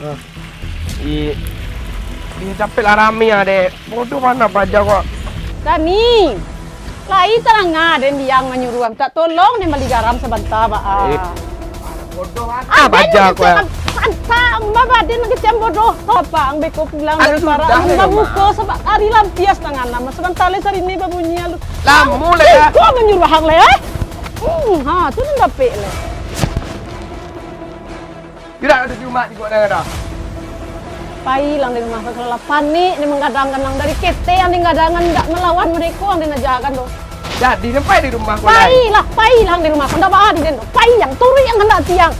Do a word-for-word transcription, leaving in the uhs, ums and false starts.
I, ih, capek lah rami ah, dek. Bodoh mano paja kok. Dani, lai tadanga den Diang manyuruah mintak tolong den bali garam sabanta, Baa. Eh. Bodoh ah, paja kok. Santang, Baa, den kecam bodoh. Ho, Baa, ang beko pulang dari Parak, ang babuko sabab ari lampias tangan nama. Sabanta lai sarine babunyi alun. Lamo lai, ah. Ko manyuruah ang lai, eh? Hmm, ha, tu nan dapek lai. Gerak ka di rumah, di kota dah. Pailah di rumah ko, kalau lah panik ni manggadangkan ang dari kete, ang den gadangkan indak malawan mereka, ang den ajakan tu. Jadi, sampai di rumah ko lai. Pailah, pailah di rumah ko, ndak baa di den tu. Pai ang, turuik ang kandak ati ang.